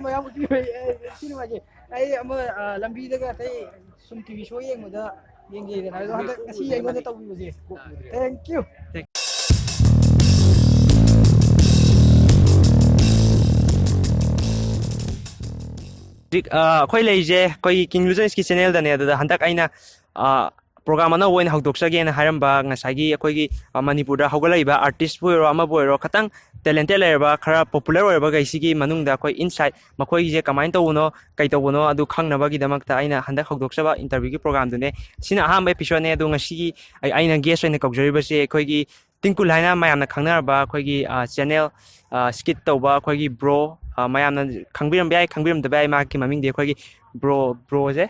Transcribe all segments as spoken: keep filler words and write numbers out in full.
ꯃꯌꯥꯝ ꯎꯠꯄꯤꯕ, ꯑꯦ, ꯊꯤ ꯅꯨꯡꯉꯥꯏꯖꯩ꯫ ꯑꯩ ꯑꯃ, ꯑ, ꯂꯝꯕꯤꯗꯒ ꯑꯇꯩ ꯁꯨꯝ ꯇꯤ ꯚꯤ ꯁꯣ ꯌꯦꯡꯕꯗ ꯌꯦꯡꯖꯩꯗꯅ, ꯑꯗꯣ ꯍꯟꯗꯛ ꯉꯁꯤ ꯑꯩꯉꯣꯟꯗ ꯇꯧꯕꯤꯕꯁꯦ, thank you꯫ ꯍꯧꯖꯤꯛ, ꯑ, ꯑꯩꯈꯣꯏ ꯂꯩꯔꯤꯁꯦ ꯑꯩꯈꯣꯏꯒꯤ King Lujanski channelꯗꯅꯦ꯫ ꯑꯗꯨꯗ ꯍꯟꯗꯛ ꯑꯩꯅ, ꯑ, program ꯑꯅꯧꯕ ꯑꯣꯏꯅ ꯍꯧꯗꯣꯛꯆꯒꯦꯅ ꯍꯥꯏꯔꯝꯕ ꯉꯁꯥꯏꯒꯤ ꯑꯩꯈꯣꯏꯒꯤ, ꯑ, ꯃꯅꯤꯄꯨꯔꯗ ꯍꯧꯒꯠꯂꯛꯏꯕ artistꯄꯨ ꯑꯣꯏꯔꯣ, ꯑꯃꯕꯨ ꯑꯣꯏꯔꯣ, ꯈꯇꯪ talented ꯂꯩꯔꯕ, ꯈꯔ popular ꯑꯣꯏꯔꯕꯈꯩꯁꯤꯒꯤ ꯃꯅꯨꯡꯗ ꯑꯩꯈꯣꯏ insight, ꯃꯈꯣꯏꯒꯤꯁꯦ ꯀꯃꯥꯏꯅ ꯇꯧꯕꯅꯣ, ꯀꯩ ꯇꯧꯕꯅꯣ, ꯑꯗꯨ ꯈꯪꯅꯕꯒꯤꯗꯃꯛꯇ ꯑꯩꯅ ꯍꯟꯗꯛ ꯍꯧꯗꯣꯛꯆꯕ interviewꯒꯤ programꯗꯨꯅꯦ꯫ ꯁꯤꯅ ꯑꯍꯥꯟꯕ episodeꯅꯦ꯫ ꯑꯗꯣ ꯉꯁꯤꯒꯤ ꯑꯩ, ꯑꯩꯅ guest ꯑꯣꯏꯅ ꯀꯧꯖꯔꯤꯕꯁꯦ ꯑꯩꯈꯣꯏꯒꯤ ꯇꯤꯡꯀꯨꯜ ꯍꯥꯏꯅ ꯃꯌꯥꯝꯅ ꯈꯪꯅꯔꯕ ꯑꯩꯈꯣꯏꯒꯤ, ꯑ, channel, ꯑ, skit ꯇꯧꯕ ꯑꯩꯈꯣꯏꯒꯤ bro, ꯑ, ꯃꯌꯥꯝꯅ ꯈꯪꯕꯤꯔꯝꯕ ꯌꯥꯏ, ꯈꯪꯕꯤꯔꯝꯗꯕ ꯌꯥꯏ꯫ ꯃꯍꯥꯛꯀꯤ ꯃꯃꯤꯡꯗꯤ ꯑꯩꯈꯣꯏꯒꯤ bro, broꯁꯦ꯫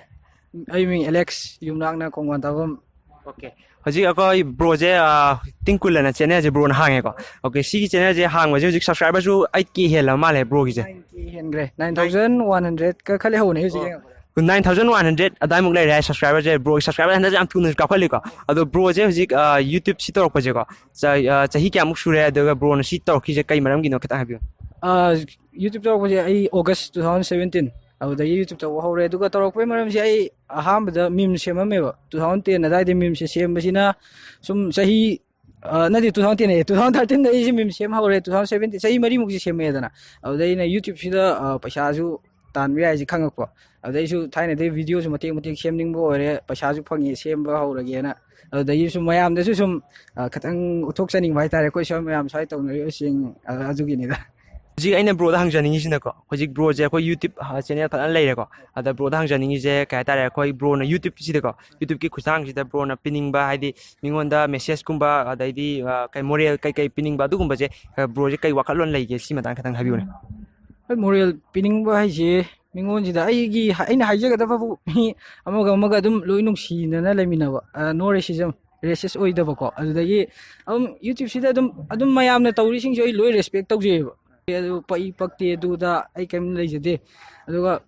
ꯑꯩ ꯃꯤꯡ ꯑꯦꯂꯦꯛꯁ ꯌꯨꯝꯅꯥꯛꯅ ꯈꯣꯡꯕꯥꯟ ꯇꯥꯐꯝ꯫ Okay꯫ ꯍꯧꯖꯤꯛ ꯑꯩꯈꯣꯏ broꯁꯦ, ꯑ, ꯇꯤꯡꯀꯨꯜ ꯑꯅ channelꯁꯦ broꯅ ꯍꯥꯡꯉꯦꯀꯣ꯫ Okay, ꯁꯤꯒꯤ channelꯁꯦ ꯍꯥꯡꯕꯁꯦ ꯍꯧꯖꯤꯛ subscriberꯁꯨ eight K ꯍꯦꯜꯂꯕ ꯃꯥꯜꯂꯦ broꯒꯤꯁꯦ꯫ Nine K ꯍꯦꯟꯈ꯭ꯔꯦ꯫ Nine thousand one hundred ꯀ ꯈꯔ ꯂꯩꯍꯧꯕꯅꯦ ꯍꯧꯖꯤꯛ꯫ ꯑꯣ꯫ Nine thousand one hundred ꯑꯗꯥꯏꯃꯨꯛ ꯂꯩꯔꯦ ꯍꯥꯏ subscriberꯁꯦ꯫ Broꯒꯤ subscriber ꯍꯟꯗꯛꯁꯦ ꯌꯥꯝ ꯊꯨꯅ ꯀꯥꯈꯠꯂꯤꯀꯣ꯫ ꯑꯗꯣ broꯁꯦ ꯍꯧꯖꯤꯛ, ꯑ, YouTubeꯁꯤ ꯇꯧꯔꯛꯄꯁꯦꯀꯣ, ꯆ-, ꯑ, ꯆꯍꯤ ꯀꯌꯥꯃꯨꯛ ꯁꯨꯔꯦ? ꯑꯗꯨꯒ broꯅ ꯁꯤ ꯇꯧꯔꯛꯈꯤꯁꯦ ꯀꯩ ꯃꯔꯝꯒꯤꯅꯣ ꯈꯤꯇꯪ ꯍꯥꯏꯕꯤꯌꯨ꯫ ꯑ, YouTube ꯇꯧꯔꯛꯄꯁꯦ ꯑꯩ August two thousand seventeen, ꯑꯗꯨꯗꯒꯤ YouTube ꯇꯧꯕ ꯍꯧꯔꯦ꯫ ꯑꯗꯨꯒ ꯇꯧꯔꯛꯄꯩ ꯃꯔꯝꯁꯦ ꯑꯩ ꯑꯍꯥꯟꯕꯗ meme ꯁꯦꯝꯃꯝꯃꯦꯕ꯫ Two thousand ten ꯑꯗꯥꯏꯗ memeꯁꯦ ꯁꯦꯝꯕꯁꯤꯅ ꯁꯨꯝ ꯆꯍꯤ, ꯑ, ꯅꯠꯇꯦ, two thousand ten ꯑꯦ, two thousand thirteenꯗ ꯑꯩꯁꯦ meme ꯁꯦꯝ ꯍꯧꯔꯦ, two thousand seventeen, ꯆꯍꯤ ꯃꯔꯤꯃꯨꯛꯁꯦ ꯁꯦꯝꯃꯛꯑꯦꯗꯅ꯫ ꯑꯗꯨꯗ ꯑꯩꯅ YouTubeꯁꯤꯗ, ꯑ, ꯄꯩꯁꯥꯁꯨ ꯇꯥꯟꯕ ꯌꯥꯏꯁꯦ ꯈꯪꯉꯛꯄ꯫ ꯑꯗꯨꯗꯩꯁꯨ ꯊꯥꯏꯅꯗꯩ videoꯁꯨ ꯃꯇꯦꯛ ꯃꯇꯦꯛ ꯁꯦꯝꯅꯤꯡꯕ ꯑꯣꯏꯔꯦ, ꯄꯩꯁꯥꯁꯨ ꯐꯪꯉꯤ, ꯁꯦꯝꯕ ꯍꯧꯔꯒꯦꯅ꯫ ꯑꯗꯨꯗꯒꯤ ꯁꯨꯝ ꯃꯌꯥꯝꯗꯁꯨ ꯁꯨꯝ, ꯑ, ꯈꯤꯇꯪ ꯎꯠꯊꯣꯛꯆꯅꯤꯡꯕ ꯍꯥꯏꯇꯥꯔꯦ, ꯑꯩꯈꯣꯏ ꯁ꯭ꯋꯥꯏ ꯃꯌꯥꯝ ꯁ꯭ꯋꯥꯏ ꯇꯧꯅꯔꯤꯕꯁꯤꯡ, ꯑ, ꯑꯗꯨꯒꯤꯅꯤꯗ꯫ ꯍꯧꯖꯤꯛ ꯑꯩꯅ broꯗ ꯍꯪꯖꯅꯤꯡꯉꯤꯁꯤꯅꯀꯣ, ꯍꯧꯖꯤꯛ broꯁꯦ ꯑꯩꯈꯣꯏ YouTube, ꯑ, channel ꯐꯖꯅ ꯂꯩꯔꯦꯀꯣ꯫ ꯑꯗ broꯗ ꯍꯪꯖꯅꯤꯡꯉꯤꯁꯦ ꯀꯩ ꯍꯥꯏꯇꯥꯔꯦ, ꯑꯩꯈꯣꯏ broꯅ YouTubeꯁꯤꯗꯀꯣ, YouTubeꯀꯤ ꯈꯨꯠꯊꯥꯡꯁꯤꯗ broꯅ ꯄꯤꯅꯤꯡꯕ, ꯍꯥꯏꯗꯤ ꯃꯤꯉꯣꯟꯗ messageꯀꯨꯝꯕ, ꯑꯗꯩꯗꯤ, ꯑ, ꯀꯩ moral ꯀꯩꯀꯩ ꯄꯤꯅꯤꯡꯕ ꯑꯗꯨꯒꯨꯝꯕꯁꯦ, ꯑ, broꯁꯦ ꯀꯩ ꯋꯥꯈꯜꯂꯣꯟ ꯂꯩꯒꯦ? ꯁꯤ ꯃꯇꯥꯡ ꯈꯤꯇꯪ ꯍꯥꯏꯕꯤꯌꯨꯅꯦ꯫ ꯍꯣꯏ, moral ꯄꯤꯅꯤꯡꯕ ꯍꯥꯏꯁꯦ ꯃꯤꯉꯣꯟꯁꯤꯗ ꯑꯩꯒꯤ, ꯑꯩꯅ ꯍꯥꯏꯖꯒꯗꯕꯕꯨ ꯃꯤ ꯑꯃꯒ ꯑꯃꯒ ꯑꯗꯨꯝ ꯂꯣꯏ ꯅꯨꯡꯁꯤꯅꯅ ꯂꯩꯃꯤꯟꯅꯕ, ꯑ, no racism, racist ꯑꯣꯏꯗꯕꯀꯣ꯫ ꯑꯗꯨꯗꯒꯤ ꯑꯗꯨꯝ YouTubeꯁꯤꯗ ꯑꯗꯨꯝ, ꯑꯗꯨꯝ ꯃꯌꯥꯝꯅ ꯇꯧꯔꯤꯁꯤꯡꯁꯦ ꯑꯩ ꯂꯣꯏ respect ꯇꯧꯖꯩꯑꯕ꯫ ꯑꯗꯨ ꯄꯛꯏ ꯄꯛꯇꯦ ꯑꯗꯨꯗ ꯑꯩ ꯀꯔꯤꯝ ꯂꯩꯖꯗꯦ꯫ ꯑꯗꯨꯒ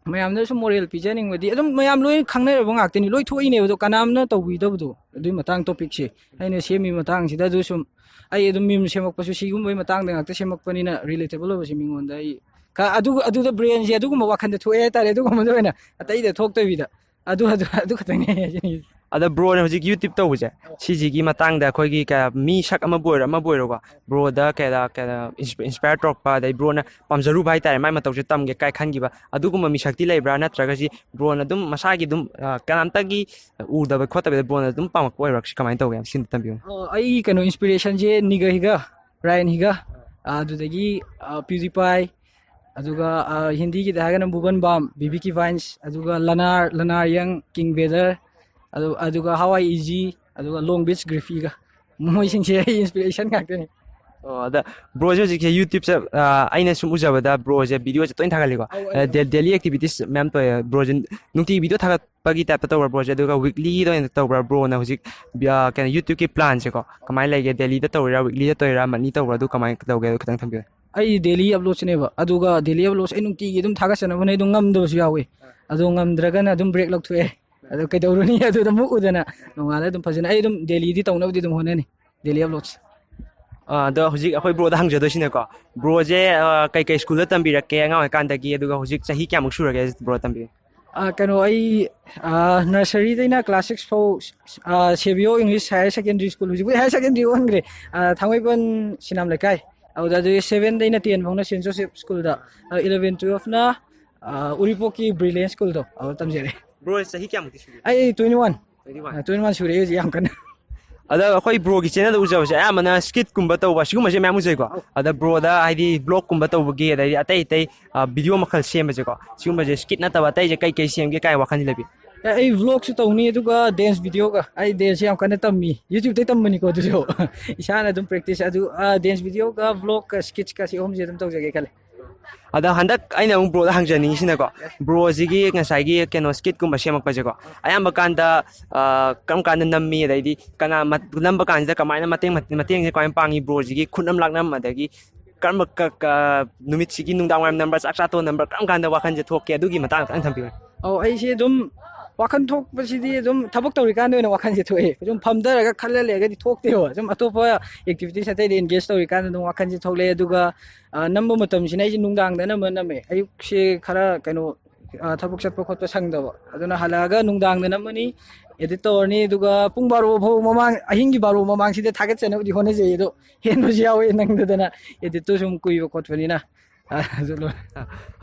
ꯃꯌꯥꯝꯗꯁꯨ moral ꯄꯤꯖꯅꯤꯡꯕꯗꯤ ꯑꯗꯨꯝ ꯃꯌꯥꯝ ꯂꯣꯏ ꯈꯪꯅꯔꯕ ꯉꯥꯛꯇꯅꯤ, ꯂꯣꯏ ꯊꯣꯛꯏꯅꯦꯕ꯫ ꯑꯗꯣ ꯀꯅꯥꯝꯅ ꯇꯧꯕꯤꯗꯕꯗꯣ ꯑꯗꯨꯒꯤ ꯃꯇꯥꯡ topicꯁꯦ ꯑꯩꯅ ꯁꯦꯝꯃꯤ ꯃꯇꯥꯡꯁꯤꯗ ꯑꯗꯨ ꯁꯨꯝ ꯑꯩ ꯑꯗꯨꯝ meme ꯁꯦꯝꯃꯛꯄꯁꯨ ꯁꯤꯒꯨꯝꯕꯒꯤ ꯃꯇꯥꯡꯗ ꯉꯥꯛꯇ ꯁꯦꯝꯃꯛꯄꯅꯤꯅ relatable ꯑꯣꯏꯕꯁꯦ ꯃꯤꯉꯣꯟꯗ ꯑꯩ ꯑꯗꯨ ꯑꯗꯨꯗ ꯕ꯭ꯔꯦꯟꯁꯦ ꯑꯗꯨꯒꯨꯝꯕ ꯋꯥꯈꯟꯗ ꯊꯣꯛꯑꯦ ꯍꯥꯏꯇꯥꯔꯦ, ꯑꯗꯨꯒꯨꯝꯕꯗ ꯑꯣꯏꯅ, ꯑꯇꯩꯗ ꯊꯣꯛꯇꯕꯤꯗ꯫ ꯑꯗꯨ ꯑꯗꯨ ꯑꯗꯨ ꯈꯛꯇꯪꯅꯦ ꯍꯥꯏꯖꯅꯤꯡꯉꯤꯁꯦ꯫ ꯑꯗ ꯕ꯭ꯔꯣꯅ ꯍꯧꯖꯤꯛ ꯌꯨꯇ꯭ꯌꯨꯕ ꯇꯧꯕꯁꯦ, ꯁꯤꯁꯤꯒꯤ ꯃꯇꯥꯡꯗ ꯑꯩꯈꯣꯏꯒꯤ ꯀꯌꯥ ꯃꯤ ꯁꯛ ꯑꯃꯕꯨ ꯑꯣꯏꯔꯣ, ꯑꯃꯕꯨ ꯑꯣꯏꯔꯣꯀꯣ, ꯕ꯭ꯔꯣꯗ ꯀꯌꯥ ꯀꯌꯥ ꯏꯟꯁꯄ- ꯏꯟꯁꯄꯌꯔ ꯇꯧꯔꯛꯄ, ꯑꯗꯩ ꯕ꯭ꯔꯣꯅ ꯄꯥꯝꯖꯔꯨꯕ ꯍꯥꯏꯇꯥꯔꯦ, ꯃꯥꯏ ꯃꯇꯧꯁꯦ ꯇꯝꯒꯦ ꯀꯥꯏ ꯈꯟꯈꯤꯕ, ꯑꯗꯨꯒꯨꯝꯕ ꯃꯤꯁꯛꯇꯤ ꯂꯩꯕ꯭ꯔꯥ? ꯅꯠꯇ꯭ꯔꯒ ꯁꯤ ꯕ꯭ꯔꯣꯅ ꯑꯗꯨꯝ ꯃꯁꯥꯒꯤ ꯑꯗꯨꯝ, ꯑ, ꯀꯅꯥꯝꯇꯒꯤ ꯎꯗꯕ ꯈꯣꯠꯇꯕꯤꯗ ꯕ꯭ꯔꯣꯅ ꯑꯗꯨꯝ ꯄꯥꯝꯃꯛꯄ ꯑꯣꯏꯕ꯭ꯔꯥ? ꯁꯤ ꯀꯃꯥꯏꯅ ꯇꯧꯒꯦ? ꯁꯤꯝꯇ ꯇꯝꯕꯤꯌꯨ꯫ ꯑꯣ, ꯑꯩꯒꯤ ꯀꯩꯅꯣ, ꯏꯟꯁꯄꯤꯔꯦꯁꯟꯁꯦ ꯅꯤꯒ ꯍꯤꯒ, ꯔꯥꯌꯟ ꯍꯤꯒ, ꯑꯗꯨꯗꯒꯤ, ꯑ, ꯄ꯭ꯌꯨꯗꯤꯄꯥꯏ, ꯑꯗꯨꯒ, ꯑ, ꯍꯤꯟꯗꯤꯒꯤꯗ ꯍꯥꯏꯔꯒꯅ ꯚꯨꯕꯟ ꯕꯥꯝ, ꯕꯤꯕꯤ ꯀꯤꯚꯥꯏꯟꯁ, ꯑꯗꯨꯒ ꯂꯅꯥꯔ, ꯂꯅꯥꯔ ꯌꯪ, ꯀꯤꯡ ꯕꯦꯗꯔ, ꯑꯗꯨ, ꯑꯗꯨꯒ ꯍꯋꯥꯏ ꯏꯖꯤ, ꯑꯗꯨꯒ ꯂꯣꯡ ꯕꯤꯠꯁ ꯒ꯭ꯔꯤꯐꯤꯒ, ꯃꯣꯏꯁꯤꯡꯁꯦ ꯑꯩ ꯏꯟꯁꯄꯤꯔꯦꯁꯟ ꯉꯥꯛꯇꯅꯤ꯫ ꯑꯣ, ꯑꯗ ꯕ꯭ꯔꯣꯁꯦ ꯍꯧꯖꯤꯛꯁꯦ ꯌꯨꯇ꯭ꯌꯨꯕꯁꯦ, ꯑ, ꯑꯩꯅ ꯁꯨꯝ ꯎꯖꯕꯗ ꯕ꯭ꯔꯣꯁꯦ ꯚꯤꯗꯤꯑꯣꯁꯦ ꯇꯣꯏꯅ ꯊꯥꯒꯠꯂꯤꯀꯣ꯫ ꯑꯧ, ꯑꯩ ꯗꯦꯂꯤ ꯑꯦꯛꯇꯤꯚꯤꯇꯤꯁ ꯃꯌꯥꯝ ꯇꯧꯋꯦ꯫ ꯕ꯭ꯔꯣꯁꯦ ꯅꯨꯡꯇꯤꯒꯤ ꯚꯤꯗꯤꯑꯣ ꯊꯥꯒꯠꯄꯒꯤ ꯇꯥꯏꯞꯇ ꯇꯧꯕ꯭ꯔꯥ ꯕ꯭ꯔꯣꯁꯦ? ꯑꯗꯨꯒ ꯋꯤꯛꯂꯤꯗ ꯑꯣꯏꯅ ꯇꯧꯕ꯭ꯔꯥ ꯕ꯭ꯔꯣꯅ ꯍꯧꯖꯤꯛ, ꯑ, ꯀꯩꯅꯣ, ꯌꯨꯇ꯭ꯌꯨꯕꯀꯤ ꯄ꯭ꯂꯥꯟꯁꯦꯀꯣ, ꯀꯃꯥꯏꯅ ꯂꯩꯒꯦ? ꯗꯦꯂꯤꯗ ꯇꯧꯔꯤꯔꯥ, ꯋꯤꯛꯂꯤꯗ ꯇꯧꯔꯤꯔꯥ, ꯃꯟꯂꯤ ꯇꯧꯕ꯭ꯔꯥ? ꯑꯗꯨ ꯀꯃꯥꯏꯅ ꯇꯧꯒꯦ? ꯑꯗꯨ ꯈꯤꯇꯪ ꯊꯝꯕꯤꯌꯨ꯫ ꯑꯩ ꯗꯦꯂꯤ ꯑꯞꯂꯣꯗꯁꯤꯅꯦꯕ, ꯑꯗꯨꯒ ꯗꯦꯂꯤ ꯑꯞꯂꯣꯗꯁꯦ ꯑꯩ ꯅꯨꯡꯇꯤꯒꯤ ꯑꯗꯨꯝ ꯊꯥꯒꯠꯆꯅꯕ ꯍꯣꯠꯅꯩ, ꯑꯗꯨꯝ ꯉꯝꯗꯕꯁꯨ ꯌꯥꯎꯋꯤ꯫ ꯑꯗꯣ ꯉꯝꯗ꯭ꯔꯒꯅ ꯑꯗꯨꯝ ꯕ꯭ꯔꯦꯛ ꯂꯧꯊꯣꯛꯑꯦ꯫ ꯑꯗꯣ ꯀꯩꯗꯧꯔꯨꯅꯤ? ꯑꯗꯨꯗ ꯃꯨꯛ ꯎꯗꯅ ꯅꯣꯡꯉꯥꯜꯂ ꯑꯗꯨꯝ ꯐꯖꯅ ꯑꯩ ꯑꯗꯨꯝ ꯗꯦꯂꯤꯗꯤ ꯇꯧꯅꯕꯗꯤ ꯑꯗꯨꯝ ꯍꯣꯠꯅꯅꯤ, ꯗꯦꯂꯤ ꯑꯞꯂꯣꯗꯁꯦ꯫ ꯑ, ꯑꯗꯣ ꯍꯧꯖꯤꯛ ꯑꯩꯈꯣꯏ ꯕ꯭ꯔꯣꯗ ꯍꯪꯖꯗꯣꯏꯁꯤꯅꯀꯣ, ꯕ꯭ꯔꯣꯁꯦ, ꯑ, ꯀꯩꯀꯩ ꯁ꯭ꯀꯨꯜꯗ ꯇꯝꯕꯤꯔꯛꯀꯦ ꯑꯉꯥꯡ ꯑꯣꯏꯔꯤꯀꯥꯟꯗꯒꯤ, ꯑꯗꯨꯒ ꯍꯧꯖꯤꯛ ꯆꯍꯤ ꯀꯌꯥꯃꯨꯛ ꯁꯨꯔꯒꯦ ꯕ꯭ꯔꯣ ꯇꯝꯕꯤꯔꯛ? ꯑ, ꯀꯩꯅꯣ, ꯑꯩ, ꯑ, ꯅꯔꯁꯔꯤꯗꯩꯅ ꯀ꯭ꯂꯥꯁ ꯁꯤꯛꯁ ꯐꯥꯎ, ꯑ, ꯁꯦꯕꯤꯌꯣ ꯏꯪꯂꯤꯁ ꯍꯥꯌꯔ ꯁꯦꯀꯦꯟꯗꯔꯤ ꯁ꯭ꯀꯨꯜ, ꯍꯧꯖꯤꯛꯄꯨꯗꯤ ꯍꯥꯌꯔ ꯁꯦꯀꯦꯟꯗꯔꯤ ꯑꯣꯟꯈ꯭ꯔꯦ, ꯑ, ꯊꯥꯡꯃꯩꯕꯟ ꯁꯤꯅꯥꯝ ꯂꯩꯀꯥꯏ, ꯑꯗꯨꯗ, ꯑꯗꯨꯗꯤ ꯁꯚꯦꯟꯗꯩꯅ ꯇꯦꯟ ꯐꯥꯎꯅ ꯁꯦꯟ ꯖꯣꯁꯦꯐ ꯁ꯭ꯀꯨꯜꯗ, ꯑ, ꯏꯂꯚꯦꯟ ꯇꯨꯌꯦꯜꯐꯅ, ꯑ, ꯎꯔꯤꯄꯣꯛꯀꯤ ꯕ꯭ꯔꯤꯂꯤꯌꯟ ꯁ꯭ꯀꯨꯜꯗꯣ, ꯑꯗꯨꯗ ꯇꯝꯖꯔꯦ꯫ ꯕ꯭ꯔꯣ ꯆꯍꯤ ꯀꯌꯥꯃꯨꯛꯇꯤ ꯁꯨꯔꯦ? ꯑꯩ twenty one. Twenty one. Twenty one ꯁꯨꯔꯦ ꯍꯧꯖꯤꯛ ꯌꯥꯝ ꯀꯟꯅ꯫ ꯑꯗ ꯑꯩꯈꯣꯏ ꯕ꯭ꯔꯣꯒꯤ ꯆꯦꯅꯦꯜꯗ ꯎꯖꯕꯁꯦ ꯑꯌꯥꯝꯕꯅ ꯁ꯭ꯀꯤꯠꯀꯨꯝꯕ ꯇꯧꯕ, ꯁꯤꯒꯨꯝꯕꯁꯦ ꯃꯌꯥꯝ ꯎꯖꯩꯀꯣ꯫ ꯑꯗ ꯕ꯭ꯔꯣꯗ ꯍꯥꯏꯗꯤ ꯕ꯭ꯂꯣꯒꯀꯨꯝꯕ ꯇꯧꯕꯒꯤ, ꯑꯗꯩꯗꯤ ꯑꯇꯩ ꯑꯇꯩ, ꯑ, ꯚꯤꯗꯤꯑꯣ ꯃꯈꯜ ꯁꯦꯝꯕꯁꯦꯀꯣ, ꯁꯤꯒꯨꯝꯕꯁꯦ ꯁ꯭ꯀꯤꯠ ꯅꯠꯇꯕ ꯑꯇꯩꯁꯦ ꯀꯩ ꯀꯩ ꯁꯦꯝꯒꯦ ꯀꯥꯏ ꯋꯥꯈꯜꯁꯦ ꯂꯩꯕꯤ? ꯑꯦ, ꯑꯩ ꯕ꯭ꯂꯣꯒꯁꯨ ꯇꯧꯅꯤ, ꯑꯗꯨꯒ ꯗꯦꯟꯁ ꯚꯤꯗꯤꯑꯣꯒ꯫ ꯑꯩ ꯗꯦꯟꯁ ꯌꯥꯝ ꯀꯟꯅ ꯇꯝꯃꯤ, ꯌꯨꯇ꯭ꯌꯨꯕꯇꯩ ꯇꯝꯕꯅꯤꯀꯣ ꯑꯗꯨꯁꯨ꯫ ꯏꯁꯥꯅ ꯑꯗꯨꯝ ꯄ꯭ꯔꯦꯛꯇꯤꯁ, ꯑꯗꯨ, ꯑ, ꯗꯦꯟꯁ ꯚꯤꯗꯤꯑꯣꯒ ꯕ꯭ꯂꯣꯒꯀ ꯁ꯭ꯀꯤꯠꯁꯀ ꯁꯤ ꯑꯍꯨꯝꯁꯦ ꯑꯗꯨꯝ ꯇꯧꯖꯒꯦ ꯈꯜꯂꯦ꯫ ꯑꯗꯣ ꯍꯟꯗꯛ ꯑꯩꯅ ꯑꯃꯨꯛ ꯕ꯭ꯔꯣꯗ ꯍꯪꯖꯅꯤꯡꯉꯤꯁꯤꯅꯀꯣ, ꯕ꯭ꯔꯣꯁꯤꯒꯤ ꯉꯁꯥꯏꯒꯤ ꯀꯩꯅꯣ ꯁ꯭ꯀꯤꯠꯀꯨꯝꯕ ꯁꯦꯝꯃꯛꯄꯁꯦꯀꯣ, ꯑꯌꯥꯝꯕ ꯀꯥꯟꯗ, ꯑ, ꯀꯔꯝ ꯀꯥꯟꯗ ꯅꯝꯃꯤ, ꯑꯗꯩꯗꯤ ꯀꯅꯥ ꯃꯠ- ꯅꯝꯕ ꯀꯥꯟꯁꯤꯗ ꯀꯃꯥꯏꯅ ꯃꯇꯦꯡ ꯃꯇꯦꯡꯁꯦ ꯀꯃꯥꯏꯅ ꯄꯥꯡꯉꯤ, ꯕ꯭ꯔꯣꯁꯤꯒꯤ ꯈꯨꯠꯅꯝ ꯂꯥꯛꯅꯝ, ꯑꯗꯒꯤ ꯀꯔꯝꯕ ꯀ- ꯀ- ꯅꯨꯃꯤꯠꯁꯤꯒꯤ ꯅꯨꯡꯗꯥꯡ ꯋꯥꯏꯔꯝ ꯅꯝꯕ꯭ꯔꯥ, ꯆꯥꯛ ꯆꯥ ꯇꯣꯛꯑ ꯅꯝꯕ꯭ꯔꯥ, ꯀꯔꯝ ꯀꯥꯟꯗ ꯋꯥꯈꯜꯁꯦ ꯊꯣꯛꯀꯦ, ꯑꯗꯨꯒꯤ ꯃꯇꯥꯡꯗ ꯈꯤꯇꯪ ꯊꯝꯕꯤꯌꯨ꯫ ꯑꯧ, ꯑꯩꯁꯦ ꯑꯗꯨꯝ ꯋꯥꯈꯜ ꯊꯣꯛꯄꯁꯤꯗꯤ ꯑꯗꯨꯝ ꯊꯕꯛ ꯇꯧꯔꯤꯀꯥꯟꯗ ꯑꯣꯏꯅ ꯋꯥꯈꯜꯁꯦ ꯊꯣꯛꯑꯦ꯫ ꯁꯨꯝ ꯐꯝꯊꯔꯒ ꯈꯜꯂ ꯂꯩꯔꯒꯗꯤ ꯊꯣꯛꯇꯦꯕ꯫ ꯁꯨꯝ ꯑꯇꯣꯞꯄ activities ꯑꯇꯩꯗ engage ꯇꯧꯔꯤꯀꯥꯟꯗ ꯑꯗꯨꯝ ꯋꯥꯈꯜꯁꯦ ꯊꯣꯛꯂꯛꯑꯦ꯫ ꯑꯗꯨꯒ, ꯑ, ꯅꯝꯕ ꯃꯇꯝꯁꯤꯅ ꯑꯩꯁꯦ ꯅꯨꯡꯗꯥꯡꯗ ꯑꯅꯝꯕ ꯅꯝꯃꯦ꯫ ꯑꯌꯨꯛꯁꯦ ꯈꯔ ꯀꯩꯅꯣ, ꯑ, ꯊꯕꯛ ꯆꯠꯄ ꯈꯣꯠꯄ ꯁꯪꯗꯕ꯫ ꯑꯗꯨꯅ ꯍꯜꯂꯛꯑꯒ ꯅꯨꯡꯗꯥꯡꯗ ꯅꯝꯃꯅꯤ, edit ꯇꯧꯔꯅꯤ, ꯑꯗꯨꯒ ꯄꯨꯡ ꯕꯥꯔꯣ ꯐꯥꯎ ꯃꯃꯥꯡ, ꯑꯍꯤꯡꯒꯤ ꯕꯥꯔꯣ ꯃꯃꯥꯡꯁꯤꯗ ꯊꯥꯒꯠꯆꯅꯕꯗꯤ ꯍꯣꯠꯅꯖꯩ꯫ ꯑꯗꯣ ꯍꯦꯟꯕꯁꯨ ꯌꯥꯎꯋꯦ ꯅꯪꯗꯗꯅ, editꯇꯣ ꯁꯨꯝ ꯀꯨꯏꯕ ꯈꯣꯠꯄꯅꯤꯅ꯫ ꯑ, ꯑꯗꯨ ꯂꯣꯏ꯫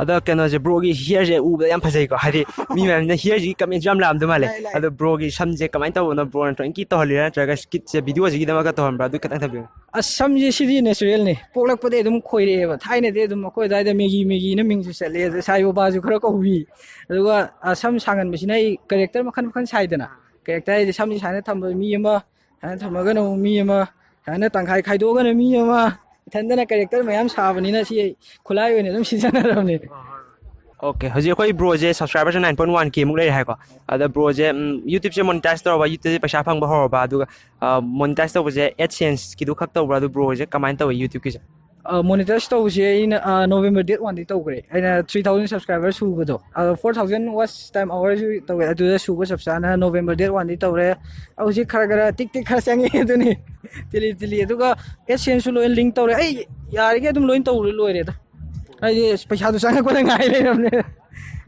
ꯑꯗꯣ ꯀꯩꯅꯣꯁꯦ, broꯒꯤ hairꯁꯦ ꯎꯕꯗ ꯌꯥꯝ ꯐꯖꯩꯀꯣ, ꯍꯥꯏꯗꯤ ꯃꯤ ꯃꯌꯥꯝꯅ hairꯁꯤꯒꯤ commentꯁꯨ ꯌꯥꯝ ꯂꯥꯛꯑꯝꯗꯧ ꯃꯥꯜꯂꯦ꯫ ꯂꯥꯛꯑꯦ, ꯂꯥꯛꯑꯦ꯫ ꯑꯗꯣ broꯒꯤ ꯁꯝꯁꯦ ꯀꯃꯥꯏꯅ ꯇꯧꯕꯅꯣ? Broꯅ ꯊꯑꯣꯏꯀꯤ ꯇꯧꯍꯜꯂꯤꯔꯥ ꯅꯠꯇ꯭ꯔꯒ skitꯁꯦ videoꯁꯤꯒꯤꯗꯃꯛꯇ ꯇꯧꯍꯟꯕ꯭ꯔꯥ? ꯑꯗꯨ ꯈꯤꯇꯪ ꯊꯝꯕꯤꯌꯨ꯫ ꯑꯁ, ꯁꯝꯁꯦ ꯁꯤꯗꯤ naturalꯅꯤ꯫ ꯄꯣꯛꯂꯛꯄꯗꯒꯤ ꯑꯗꯨꯝ ꯈꯣꯏꯔꯛꯑꯦꯕ꯫ ꯊꯥꯏꯅꯗꯤ ꯑꯗꯨꯝ ꯑꯩꯈꯣꯏ ꯑꯗꯥꯏꯗ ꯃꯦꯒꯤ ꯃꯦꯒꯤꯅ ꯃꯤꯡꯁꯨ ꯆꯠꯂꯦ, ꯑꯗ ꯁꯥꯏ ꯕꯣꯕꯥꯁꯨ ꯈꯔ ꯀꯧꯕꯤ꯫ ꯑꯗꯨꯒ, ꯑ, ꯁꯝ ꯁꯥꯡꯍꯟꯕꯁꯤꯅ ꯑꯩ character ꯃꯈꯜ ꯃꯈꯜ ꯁꯥꯏꯗꯅ꯫ Character ꯍꯥꯏꯗꯤ ꯁꯝꯁꯤ ꯁꯨꯃꯥꯏꯅ ꯊꯝꯕ ꯃꯤ ꯑꯃ, ꯁꯨꯃꯥꯏꯅ ꯊꯝꯃꯒꯅ ꯑꯃꯨꯛ ꯃꯤ ꯑꯃ, ꯁꯨꯃꯥꯏꯅ ꯇꯪꯈꯥꯏ ꯈꯥꯏꯗꯣꯛꯑꯒꯅ ꯃꯤ ꯑꯃ, ꯏꯊꯟꯗꯅ character ꯃꯌꯥꯝ ꯁꯥꯕꯅꯤꯅ ꯁꯤ ꯑꯩ ꯈꯨꯠꯂꯥꯏ ꯑꯣꯏꯅ ꯑꯗꯨꯝ ꯁꯤꯖꯤꯟꯅꯔꯕꯅꯦ꯫ OK, ꯍꯧꯖꯤꯛ ꯑꯩꯈꯣꯏ broꯁꯦ subscriberꯁꯦ nine point one K ꯃꯨꯛ ꯂꯩꯔꯦ ꯍꯥꯏꯀꯣ꯫ ꯑꯗ broꯁꯦ, ꯎꯝ, YouTubeꯁꯦ monetize ꯇꯧꯔꯕ, YouTubeꯇꯒꯤ ꯄꯩꯁꯥ ꯐꯪꯕ ꯍꯧꯔꯕ, ꯑꯗꯨꯒ, ꯑ, monetize ꯇꯧꯕꯁꯦ AdSenseꯀꯤꯗꯨ ꯈꯛ ꯇꯧꯕ꯭ꯔꯥ? ꯑꯗꯨ broꯁꯦ ꯀꯃꯥꯏꯅ ꯇꯧꯋꯤ YouTubeꯀꯤꯁꯦ? ꯑ, monetize ꯇꯧꯕꯁꯦ ꯑꯩꯅ, ꯑ, November date oneꯗꯒꯤ ꯇꯧꯈ꯭ꯔꯦ꯫ ꯑꯩꯅ three thousand subscriber ꯁꯨꯕꯗꯣ, ꯑ, four thousand watch time hourꯁꯨ ꯇꯧꯋꯦ꯫ ꯑꯗꯨꯗ ꯁꯨꯕ ꯆꯞ ꯆꯥꯅ November date oneꯗꯒꯤ ꯇꯧꯔꯦ꯫ ꯍꯧꯖꯤꯛ ꯈꯔ ꯈꯔ ꯇꯤꯛ ꯇꯤꯛ ꯈꯔ ꯆꯪꯉꯛꯑꯦ ꯑꯗꯨꯅꯤ꯫ ꯇꯤꯂꯤ ꯇꯤꯂꯤ꯫ ꯑꯗꯨꯒ AdSenseꯁꯨ ꯂꯣꯏ link ꯇꯧꯔꯦ꯫ ꯑꯩ ꯌꯥꯔꯤꯈꯩ ꯑꯗꯨꯝ ꯂꯣꯏ ꯇꯧꯔ ꯂꯣꯏꯔꯦꯗ꯫ ꯍꯥꯏꯗꯤ ꯄꯩꯁꯥꯗꯣ ꯆꯪꯉꯛꯄꯗ ꯉꯥꯏ ꯂꯩꯔꯕꯅꯦ꯫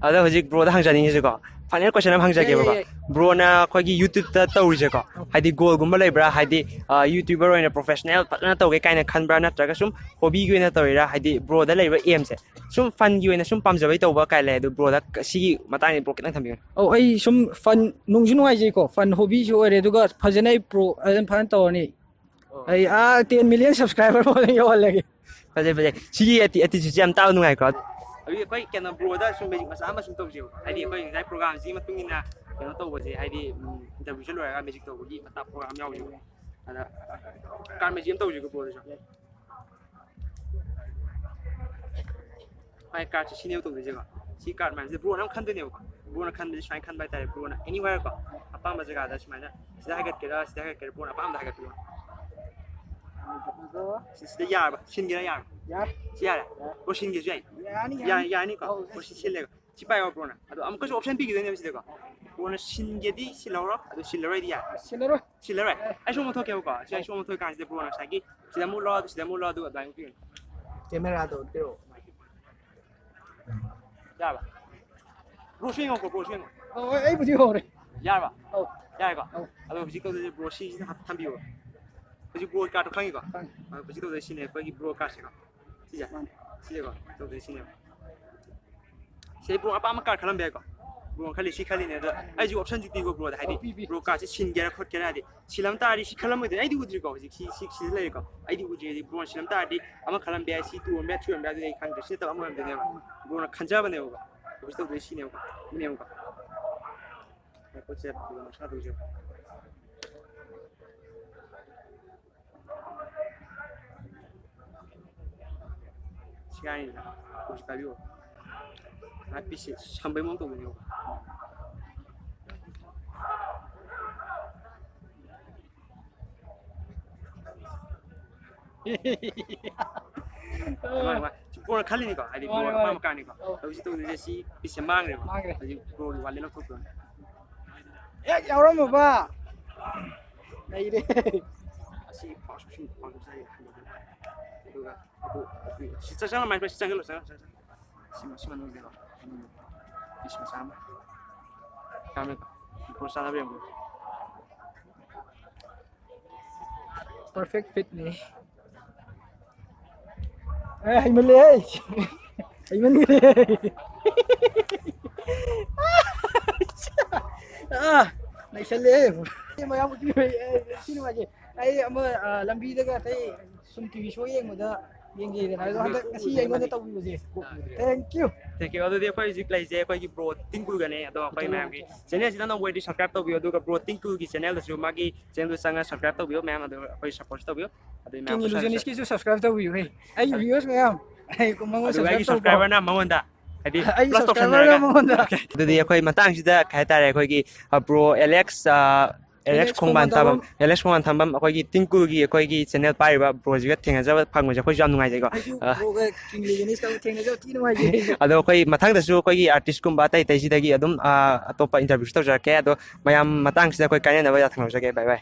ꯑꯗꯣ ꯍꯧꯖꯤꯛ broꯗ ꯍꯪꯖꯅꯤꯡꯉꯤꯁꯦꯀꯣ, final question ꯑꯃ ꯍꯪꯖꯒꯦꯕꯀꯣ꯫ ꯌꯥꯏ, ꯌꯥꯏ, ꯌꯥꯏ꯫ Broꯅ ꯑꯩꯈꯣꯏꯒꯤ YouTubeꯇ ꯇꯧꯔꯤꯁꯦꯀꯣ, ꯍꯥꯏꯗꯤ goalꯒꯨꯝꯕ ꯂꯩꯕ꯭ꯔꯥ? ꯍꯥꯏꯗꯤ, ꯑ, YouTuber ꯑꯣꯏꯅ professional ꯐꯖꯅ ꯇꯧꯒꯦ ꯀꯥꯏꯅ ꯈꯟꯕ꯭ꯔꯥ? ꯅꯠꯇ꯭ꯔꯒ ꯁꯨꯝ hobbyꯒꯤ ꯑꯣꯏꯅ ꯇꯧꯔꯤꯔꯥ? ꯍꯥꯏꯗꯤ broꯗ ꯂꯩꯕ aimꯁꯦ ꯁꯨꯝ funꯒꯤ ꯑꯣꯏꯅ ꯁꯨꯝ ꯄꯥꯝꯖꯕꯩ ꯇꯧꯕ ꯀꯥꯏ ꯂꯩ, ꯑꯗꯨ broꯗ ꯁꯤꯒꯤ ꯃꯇꯥꯡꯗ bro ꯈꯤꯇꯪ ꯊꯝꯕꯤꯌꯨ꯫ ꯑꯧ, ꯑꯩ ꯁꯨꯝ fun, ꯅꯨꯡꯁꯨ ꯅꯨꯡꯉꯥꯏꯖꯩꯀꯣ, fun hobbyꯁꯨ ꯑꯣꯏꯔꯦ, ꯑꯗꯨꯒ ꯐꯖꯅ ꯑꯩ pro ꯑꯗꯨꯝ ꯐꯖꯅ ꯇꯧꯔꯅꯤ꯫ ꯑꯩ ꯑꯥ ten million subscriber ꯐꯥꯎ ꯌꯧꯍꯜꯂꯒꯦ꯫ ꯐꯖꯩ, ꯐꯖꯩ꯫ ꯁꯤꯒꯤ atti-, attitudeꯁꯦ ꯌꯥꯝ ꯇꯥꯕ ꯅꯨꯡꯉꯥꯏꯀꯣ꯫ ꯑꯗꯨꯗꯤ ꯑꯩꯈꯣꯏ ꯀꯩꯅꯣ broꯗ ꯁꯨꯝ magic ꯃꯆꯥ ꯑꯃ ꯁꯨꯝ ꯇꯧꯁꯦꯕ꯫ ꯍꯥꯏꯗꯤ ꯑꯩꯈꯣꯏ ꯉꯁꯥꯏ programꯁꯤꯒꯤ ꯃꯇꯨꯡ ꯏꯟꯅ ꯀꯩꯅꯣ ꯇꯧꯕꯁꯦ, ꯍꯥꯏꯗꯤ, ꯎꯝ, interviewꯁꯦ ꯂꯣꯏꯔꯒ magic ꯇꯧꯕꯒꯤ ꯃꯇꯥꯡ program ꯌꯥꯎꯁꯦꯕ꯫ ꯑꯗ card magic ꯑꯃ ꯇꯧꯁꯦꯀꯣ broꯗꯁꯨ꯫ ꯃꯥꯏ cardꯁꯦ ꯁꯤꯅꯦꯕ ꯇꯧꯗꯣꯏꯁꯦꯀꯣ꯫ ꯁꯤ card ꯃꯌꯥꯝꯁꯦ broꯅ ꯑꯃ ꯈꯟꯗꯣꯏꯅꯦꯕꯀꯣ꯫ Broꯅ ꯈꯟꯕꯁꯦ ꯁꯨꯃꯥꯏꯅ ꯈꯟꯕ ꯍꯥꯏꯇꯥꯔꯦ꯫ Broꯅ anywhere ꯀꯣ, ꯑꯄꯥꯝꯕ ꯖꯒꯥꯗ ꯁꯨꯃꯥꯏꯅ ꯁꯤꯗ ꯍꯥꯏꯒꯠꯀꯦꯔꯥ, ꯁꯤꯗ ꯍꯥꯏꯒꯠꯀꯦꯔꯥ, broꯅ ꯑꯄꯥꯝꯕꯗ ꯍꯥꯏꯒꯠꯄꯤꯔꯣ꯫ ꯑꯗꯣ ꯁꯤ-, ꯁꯤꯗ ꯌꯥꯔꯕ? ꯁꯤꯟꯒꯦꯔꯥ ꯌꯥꯔꯕ? ꯌꯥꯔꯦ꯫ ꯁꯤ ꯌꯥꯔꯦ? ꯌꯥꯔꯦ꯫ Bro, ꯁꯤꯟꯒꯦꯁꯨ ꯌꯥꯏ? ꯌꯥꯅꯤ, ꯌꯥ-, ꯌꯥꯅꯤ꯫ ꯌꯥꯅꯤꯀꯣ? ꯑꯧ, bro, ꯁꯤ ꯁꯤꯜꯂꯦꯕ꯫ ꯁꯤ ꯄꯥꯏꯌꯣ ꯕ꯭ꯔꯣꯅ꯫ ꯑꯗꯣ ꯑꯃꯨꯛꯀꯁꯨ ꯑꯣꯞꯁꯟ ꯄꯤꯈꯤꯗꯣꯏꯅꯦꯕ ꯁꯤꯗꯀꯣ꯫ ꯕ꯭ꯔꯣꯅ ꯁꯤꯟꯒꯦꯗꯤ ꯁꯤꯜꯍꯧꯔꯣ, ꯑꯗꯨ ꯁꯤꯜꯂꯔꯣꯏꯗꯤ ꯌꯥꯔꯦ꯫ ꯁꯤꯜꯂꯔꯣꯏ꯫ ꯁꯤꯜꯂꯔꯣꯏ꯫ ꯑꯩ ꯁꯣꯝ ꯑꯣꯟꯊꯣꯛꯀꯦꯕꯀꯣ꯫ ꯁꯤ ꯑꯩ ꯁꯣꯝ ꯑꯣꯟꯊꯣꯛꯀꯥꯟꯁꯤꯗ ꯕ꯭ꯔꯣꯅ ꯉꯁꯥꯏꯒꯤ ꯁꯤꯗ ꯑꯃꯨꯛ ꯂꯥꯛꯑꯣ, ꯑꯗꯨ ꯁꯤꯗ ꯑꯃꯨꯛ ꯂꯥꯛꯑꯣ, ꯑꯗꯨ ꯑꯗꯨꯃꯥꯏꯅ ꯄꯤꯔꯣ꯫ ꯀꯦꯃꯦꯔꯥꯗꯣ ꯄꯤꯔꯛꯑꯣ꯫ ꯌꯥꯔꯕ? ꯕ꯭ꯔꯣ ꯁꯤ ꯌꯦꯡꯉꯣꯀꯣ, ꯕ꯭ꯔꯣ ꯁꯤ ꯌꯦꯡꯉꯣ꯫ ꯑꯣ, ꯑꯩ- ꯑꯩꯕꯨꯗꯤ ꯍꯧꯔꯦ꯫ ꯌꯥꯔꯕ? ꯑꯧ꯫ ꯌꯥꯔꯦꯀꯣ? ꯑꯧ꯫ ꯑꯗꯣ ꯍꯧꯖꯤꯛ ꯇꯧꯗꯣꯏꯁꯦ ꯕ꯭ꯔꯣ ꯁꯤꯁꯤꯗ ꯍꯥꯞ- ꯊꯝꯕꯤꯌꯣ꯫ ꯍꯧꯖꯤꯛ ꯕ꯭ꯔꯣ ꯀꯥꯔꯠꯇꯣ ꯈꯪꯉꯤꯀꯣ? ꯈꯪꯉꯤ꯫ ꯑꯗꯣ ꯍꯧꯖꯤꯛ ꯇꯧꯗꯣꯏꯁꯦ ꯁꯤꯅꯦ ꯑꯩꯈꯣꯏꯒꯤ ꯕ꯭ꯔꯣ ꯀꯥꯔꯠꯁꯦꯀꯣ꯫ ꯁꯤꯁꯦ꯫ ꯃꯥꯅꯤ꯫ ꯁꯤꯁꯦꯀꯣ꯫ ꯇꯧꯗꯣꯏꯁꯦ ꯁꯤꯅꯦꯕ꯫ ꯁꯤꯗꯩ ꯕ꯭ꯔꯣ ꯑꯄꯥꯝꯕ ꯀꯥꯔꯠ ꯈꯜꯂꯝꯕ ꯌꯥꯏꯀꯣ꯫ ꯕ꯭ꯔꯣ ꯈꯜꯂꯤ ꯁꯤ ꯈꯜꯂꯤꯅꯦ ꯑꯗꯣ ꯑꯩꯁꯨ ꯑꯣꯞꯁꯟꯁꯨ ꯄꯤꯀꯣ ꯕ꯭ꯔꯣꯗ ꯍꯥꯏꯗꯤ ꯑꯣ, ꯄꯤ, ꯄꯤ꯫ ꯕ꯭ꯔꯣ ꯀꯥꯔꯠꯁꯦ ꯁꯤꯟꯒꯦꯔꯥ ꯈꯣꯠꯀꯦꯔꯥ ꯍꯥꯏꯗꯤ ꯁꯤꯜꯂꯝ ꯇꯥꯔꯗꯤ ꯁꯤ ꯈꯜꯂꯝꯃꯣꯏꯗꯣꯏꯅꯦ ꯑꯩꯗꯤ ꯎꯗ꯭ꯔꯤꯀꯣ ꯍꯧꯖꯤꯛ ꯁꯤ ꯁꯤ ꯁꯤꯗ ꯂꯩꯔꯦꯀꯣ ꯑꯩꯗꯤ ꯎꯗ꯭ꯔꯤ ꯍꯥꯏꯗꯤ ꯕ꯭ꯔꯣꯅ ꯁꯤꯜꯂꯝ ꯇꯥꯔꯗꯤ ꯑꯃ ꯈꯜꯂꯝꯕ ꯌꯥꯏ ꯁꯤ ꯇꯨ ꯑꯣꯏꯔꯝꯕ ꯌꯥꯏ ꯊ꯭ꯔꯤ ꯑꯣꯏꯔꯝꯕ ꯌꯥꯏ ꯑꯗꯨꯗꯤ ꯑꯩ ꯈꯪꯗ꯭ꯔꯦ ꯁꯤ ꯅꯠꯇꯕ ꯑꯃ ꯑꯣꯏꯔꯝꯗꯣꯏꯅꯦꯕ ꯕ꯭ꯔꯣꯅ ꯈꯟꯖꯕꯅꯦꯕꯀꯣ ꯍꯧꯖꯤꯛ ꯇꯧꯗꯣꯏ ꯁꯤꯅꯦꯕꯀꯣ ꯁꯤꯅꯦꯕꯀꯣ ꯄꯣꯠꯁꯦ ꯕ꯭ꯔꯣꯅ ꯁꯥꯗꯣꯏꯁꯦ ꯁꯤ ꯍꯥꯏꯅꯤꯗ ꯍꯧꯖꯤꯛ ꯄꯥꯏꯕꯤꯌꯣ ꯃꯥꯏ ꯄꯤꯁꯦ ꯁꯝꯕꯩ ꯃꯑꯣꯡ ꯇꯧꯗꯣꯏꯅꯦꯕ ꯕ꯭ꯔꯣꯅ ꯈꯜꯂꯤꯅꯤꯀꯣ ꯍꯥꯏꯗꯤ ꯕ꯭ꯔꯣꯅ ꯑꯄꯥꯝꯕ ꯀꯥꯔꯅꯤꯀꯣ ꯍꯧꯖꯤꯛ ꯇꯧꯗꯣꯏꯁꯦ ꯁꯤ ꯄꯤꯁꯦ ꯃꯥꯡꯈ꯭ꯔꯦꯕ ꯍꯧꯖꯤꯛ ꯕ꯭ꯔꯣꯒꯤ ꯋꯥꯂꯦꯠ ꯂꯧꯊꯣꯛꯇꯣꯏꯅꯤ ꯍꯦꯛ ꯌꯥꯎꯔꯝꯃꯕ ꯂꯩꯔꯦ꯫ ꯑꯁꯤ ꯄꯥꯎꯁ ꯄꯤꯁꯤꯟ ꯄꯥꯎꯁ ꯄꯤꯁꯤꯟ ꯑꯗꯨꯒ ꯑꯗꯨ ꯑꯗꯨ ꯁꯤ ꯆꯪꯁꯜꯂꯣ ꯃꯥꯏ ꯁꯤ ꯆꯪꯁꯜꯂꯣ ꯆꯪꯁꯜꯂꯣ ꯆꯪꯁꯜꯂꯣ ꯁꯤ ꯁꯤ ꯃꯅꯨꯡꯗ ꯄꯤꯁ ꯃꯆꯥ ꯑꯃ ꯀꯥꯃꯦꯀꯣ ꯄꯣꯠ ꯆꯥꯅꯕ ꯌꯦꯡꯉꯨ Perfect fitꯅꯤ꯫ ꯑꯦ ꯍꯩꯃꯜꯂꯦꯍꯦ꯫ ꯍꯩꯃꯟꯈ꯭ꯔꯦ꯫ ꯑꯥ ꯅꯩꯁꯜꯂꯦ꯫ ꯃꯌꯥꯝ ꯎꯠꯄꯤꯕꯩ ꯑꯦ ꯁꯤ ꯅꯨꯡꯉꯥꯏꯖꯩ꯫ ꯑꯩ ꯑꯃ ꯑ, ꯂꯝꯕꯤꯗꯒ ꯑꯇꯩ ꯁꯨꯝ ꯇꯤ ꯚꯤ ꯁꯣ ꯌꯦꯡꯕꯗ ꯌꯦꯡꯒꯦꯗꯅ ꯑꯗꯣ ꯍꯟꯗꯛ ꯉꯁꯤ ꯑꯩꯉꯣꯟꯗ ꯇꯧꯕꯤꯕꯁꯦ꯫ Thank you꯫ ꯊꯦꯡꯀ꯭ꯌꯨ ꯑꯗꯨꯗꯤ ꯑꯩꯈꯣꯏ ꯍꯧꯖꯤꯛ ꯂꯩꯖꯩ ꯑꯩꯈꯣꯏꯒꯤ ꯕ꯭ꯔꯣ ꯇꯤꯡꯀꯨꯜꯒꯅꯦ ꯑꯗꯣ ꯑꯩꯈꯣꯏ ꯃꯌꯥꯝꯒꯤ ꯆꯦꯅꯦꯜꯁꯤꯗ ꯅꯪ ꯑꯣꯏꯔꯗꯤ ꯁꯕꯁꯀ꯭ꯔꯥꯏꯕ ꯇꯧꯕꯤꯌꯨ ꯑꯗꯨꯒ ꯕ꯭ꯔꯣ ꯇꯤꯡꯀꯨꯜꯒꯤ ꯆꯦꯅꯦꯜꯗꯁꯨ ꯃꯥꯒꯤ ꯆꯦꯅꯦꯜꯗꯨ ꯆꯪꯉꯒ ꯁꯕꯁꯀ꯭ꯔꯥꯏꯕ ꯇꯧꯕꯤꯌꯨ ꯃꯌꯥꯝ ꯑꯗꯨꯒ ꯑꯩꯈꯣꯏ ꯁꯞꯄꯣꯔꯠꯁꯨ ꯇꯧꯕꯤꯌꯨ ꯑꯗꯨ ꯃꯌꯥꯝ ꯀꯤꯡ ꯏꯂꯨꯖꯅꯤꯁꯀꯤꯁꯨ ꯁꯕꯁꯀ꯭ꯔꯥꯏꯕ ꯇꯧꯕꯤꯌꯨ ꯍꯦ꯫ ꯑꯩꯒꯤ ꯚꯤꯌꯨꯋꯔꯁ ꯃꯌꯥꯝ ꯑꯩ ꯃꯉꯣꯟꯗ ꯑꯗꯨꯒ ꯑꯩꯒꯤ ꯁꯕꯁꯀ꯭ꯔꯥꯏꯕ ꯇꯧꯕꯤꯌꯣ꯫ ꯁꯕꯁꯀ꯭ꯔꯥꯏꯕꯔꯅ ꯃꯉꯣꯟꯗ ꯍꯥꯏꯗꯤ ꯑꯩꯒꯤ ꯄ꯭ꯂꯁ ꯁꯕꯁꯀ꯭ꯔꯥꯏꯕꯔꯅ ꯇꯧꯁꯟꯅꯔꯒ ꯃꯉꯣꯟꯗ꯫ ꯑꯗꯨꯗꯤ ꯑꯩꯈꯣꯏ ꯃꯇꯥꯡꯁꯤꯗ ꯀꯩ ꯍꯥꯏꯇꯥꯔꯦ ꯑꯩꯈꯣꯏꯒꯤ ꯕ꯭ꯔꯣ ꯑꯦꯂꯦꯛꯁ ꯑꯦꯂꯦꯛꯁ ꯈꯣꯡꯕꯥꯟ ꯊꯥꯕꯝ, ꯑꯦꯂꯦꯛꯁ ꯈꯣꯡꯕꯥꯟ ꯊꯥꯕꯝ, ꯑꯩꯈꯣꯏꯒꯤ ꯇꯤꯡꯀꯨꯜꯒꯤ ꯑꯩꯈꯣꯏꯒꯤ ꯆꯦꯅꯦꯜ ꯄꯥꯏꯔꯤꯕ ꯕ꯭ꯔꯣꯁꯤꯒ ꯊꯦꯡꯅꯖꯕ ꯐꯪꯕꯁꯦ ꯑꯩꯈꯣꯏꯁꯨ ꯌꯥꯝ ꯅꯨꯡꯉꯥꯏꯖꯩꯀꯣ꯫ ꯑꯩꯁꯨ ꯑ꯫ ꯕ꯭ꯔꯣꯒ ꯀꯤꯡꯂꯤꯒꯅꯤꯁꯀ ꯊꯦꯡꯅꯖꯕ ꯊꯤ ꯅꯨꯡꯉꯥꯏꯖꯩ꯫ ꯑꯗꯣ ꯑꯩꯈꯣꯏ ꯃꯊꯪꯗꯁꯨ ꯑꯩꯈꯣꯏꯒꯤ ꯑꯥꯔꯇꯤꯁꯀꯨꯝꯕ ꯑꯇꯩ ꯑꯇꯩꯁꯤꯗꯒꯤ ꯑꯗꯨꯝ, ꯑ, ꯑꯇꯣꯞꯄ ꯏꯟꯇꯔꯚ꯭ꯌꯨꯁꯨ ꯇꯧꯖꯔꯛꯀꯦ꯫ ꯑꯗꯣ ꯃꯌꯥꯝ ꯃꯇꯥꯡꯁꯤꯗ ꯑꯩꯈꯣꯏ ꯀꯥꯏꯅꯅꯕ ꯌꯥꯊꯪ ꯂꯧꯖꯒꯦ꯫ ꯕꯥꯏ ꯕꯥꯏ꯫